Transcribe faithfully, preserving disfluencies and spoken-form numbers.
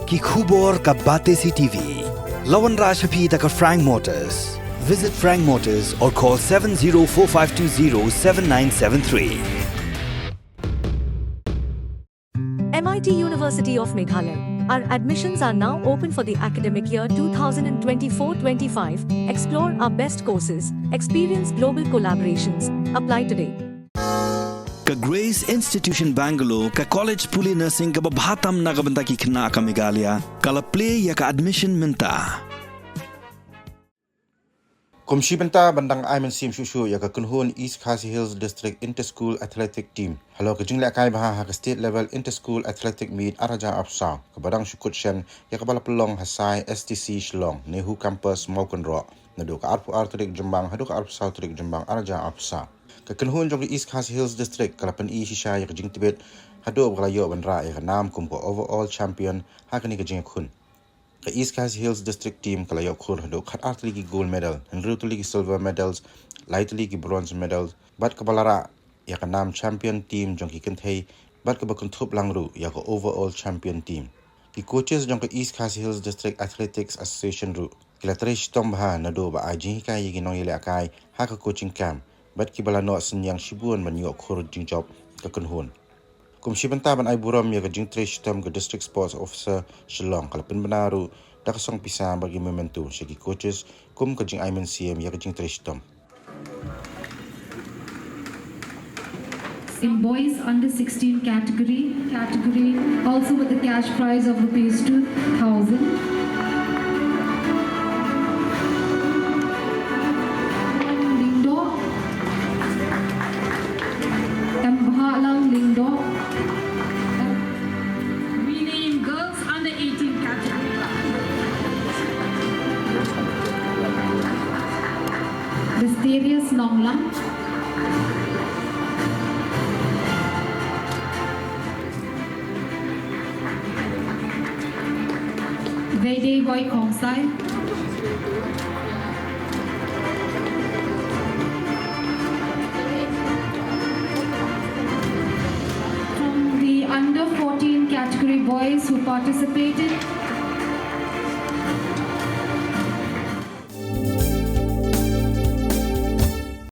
Ki khubor ka Batesi T V. La wanrah sha phi da ka Frank Motors. Visit Frank Motors or call seven zero four five two zero seven nine seven three. M I T University of Meghalaya. Our admissions are now open for the academic year two thousand twenty-four twenty-five. Explore our best courses, experience global collaborations. Apply today. Ka Grace Institution Bangalore, ka college pule nursing kaba bha tam na ka bynta ki khynnah ka Meghalaya, ka la plie ïa ka admission mynta. Kum shi bynta ban dang ai mynsiem shuh shuh ïa ka kynhun East Khasi Hills District Inter-School Athletic Team halor ka jinglehkai bha ha ka State Level Inter-School Athletic Meet ar hajar arphew saw, kaba dang shu kut shen ïa kaba la pynlong ha Sai S T C Shillong, NEHU Campus, Mawkynroh, naduh ka arphew ar tarik Jymmang haduh ka arphew saw tarik Jymmang ar hajar arphew saw. Ka kynhun jong ka East Khasi Hills District ka la pyni shisha ïa ka jingtbit haduh ba ka la ïoh ban rah ïa ka nam kum ka overall champion ha kane ka jingïakhun. Ka East Khasi Hills District Team ka la ïoh khur haduh khat ar tylli ki gold medal, hynriew tylli ki silver medals, lai tylli ki bronze medals, bad kaba la rah ïa ka nam champion team jong ki kynthei, bad kaba kynthup lang ruh ïa ka overall champion team. Ki coaches jong ka East Khasi Hills District Athletics Association ruh ki la trei shitom bha naduh ba ai jinghikai ïa ki nongïalehkai ha ka coaching camp, bad kiba la noh synñiang shibun ban ïoh khur jingjop ka kynhun. Kum shi bynta ban ai burom ïa ka jingtrei shitom ka District Sports Officer Shillong ka la pynbna ruh da ka song pisa bad ki memento sha ki coaches kum ka jingai mynsiem ïa ka jingtrei shitom. In boys under sixteen category, category, also with the cash prize of rupees two thousand. Lyngdoh. Em Bhalang Lyngdoh. Winning girls under eighteen category. Mysterious Nonglang. Veidei Boy Khongsai. From the under fourteen category boys who participated,